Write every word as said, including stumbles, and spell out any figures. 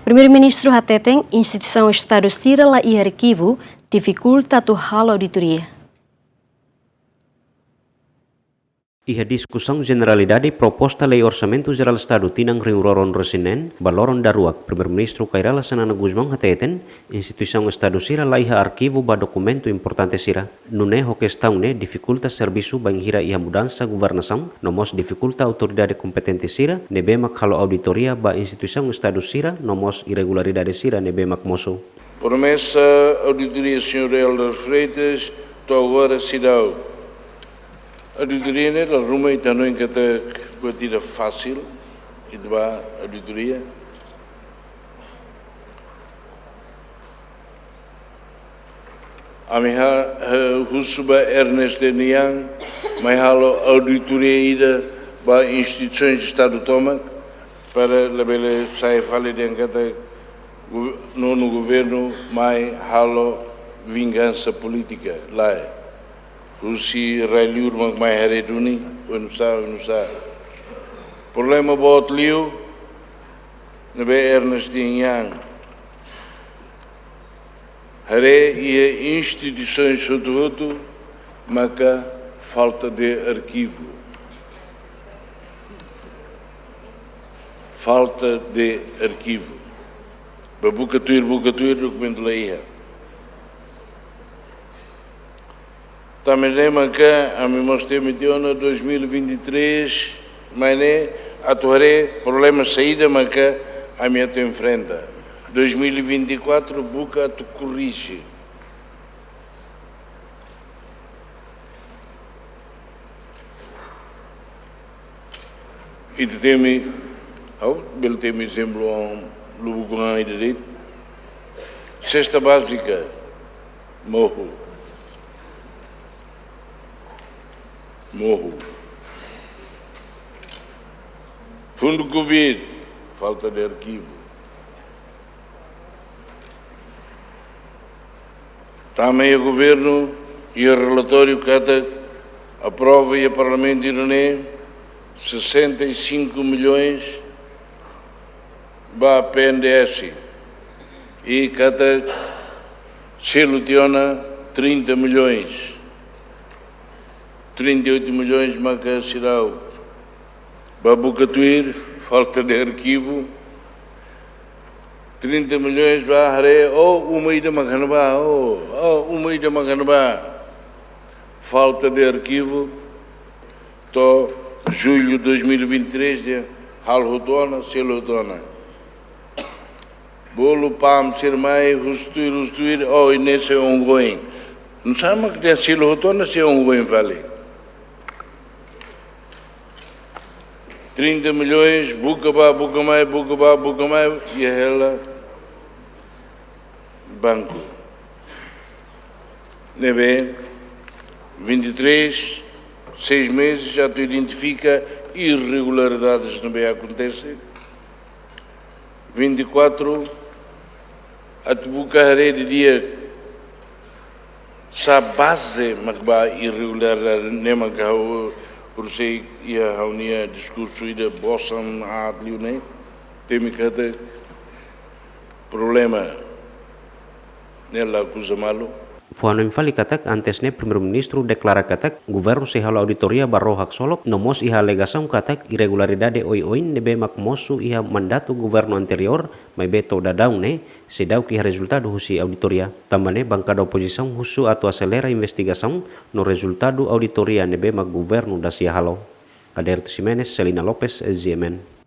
Primeiru-Ministru hateten instituisaun Estadu sira la iha arkivu difikulta atu halo auditoria. Iha diskusaun jeneralidade proposta lei Orsamentu Jerál Estadu tinan rihun rua ruanulu-resin-neen ba loron daruak, Primeiru-Ministru Kay Rala Xanana Gusmão hateten instituisaun Estadu sira la iha arkivu ba dokumentu importante sira. Nune'e ho kestaun ne'e difikulta servisu bainhira iha mudansa governasaun, no mós difikulta autoridade kompetente sira ne'ebé mak halo auditoria ba instituisaun Estadu sira, no mós irregularidade sira ne'ebé mak mosu. Promesa auditoria señór Helder Freitas, to'o agora seidauk. Auditoria ne'e dala ruma ita hanoin katak buat ida fasil, ita bá auditoria. Ami ha, ha, husu ba Ernst and Young, mai halo auditoria ida ba instituisaun Estadu tomak, para labele sai fali dehan katak gu-, nonu governu mai halo vingansa polítika, lae. Husi rai-li'ur mak mai haree duni, oinsá, oinsá. Problema boot liu, ne'ebé Ernst and Young haree iha instituisaun hotu-hotu, maka falta de arkivu. Falta de arkivu. Bá buka tuir, buka tuir, dokumentu la iha. Tanba ne'e maka ami mós temi tiha ona dois mil e vinte e três, mai ne'e atu haree problema saida maka ami atu enfrenta. Dois mil e vinte e quatro buka atu korrije. Ita temi, ha'u bele temi ezemplu, um, lubuk oan ida de'it. Sesta bázika, mohu. Mohu. Fundu Covid, falta de arkivu. Tanba iha governu, iha relatóriu katak aprova iha Parlamentu ida-ne'e sessenta e cinco milhões ba P N D S. I katak selu tiha ona trinta milhões. Trinta e oito milhões maka seidauk. Bá buka tuir, falta de arkivu. Trinta milhões bá haree, oh, uma ida mak iha ne'ebá, oh, oh, uma ida mak iha ne'ebá. Falta de arkivu. To'o jullu dois mil e vinte e três dehan halo hotu ona, selu hotu ona. Bolu PAM sira mai, husu tuir, husu tuir, oh, ne'e sei ongoing. Oinsá mak dehan selu hotu ona sei ongoing fali. Trinta milhões, buka bá, buka mai, buka bá, buka mai, iha hela banku. Ne'ebé, vinte e três, seis meses, atu identifika irregularidades ne'ebé akontese. Vinte e quatro, atu buka haree didi'ak sá baze mak ba irregularidade ne'e mak ha'u, ha'u sei iha ha'u-nia diskursu ida bosan aat liu ne'e, temi katak problema ne'e la kuza malu. Fó-hanoin fali katak antes ne'e Primeiru-Ministru deklara katak governu sei halo auditoria ba ró haksolok, no mós iha alegasaun katak irregularidade oioin ne'ebé mak mosu iha mandatu governu anteriór, maibé to'o daudaun ne'e seidauk iha rezultadu husi auditoria. Tanba ne'e bankada opozisaun husu atu aselera investigasaun no rezultadu auditoria ne'ebé mak governu dasia halo. Adérito Ximenes, Celina Lopes, Z M N.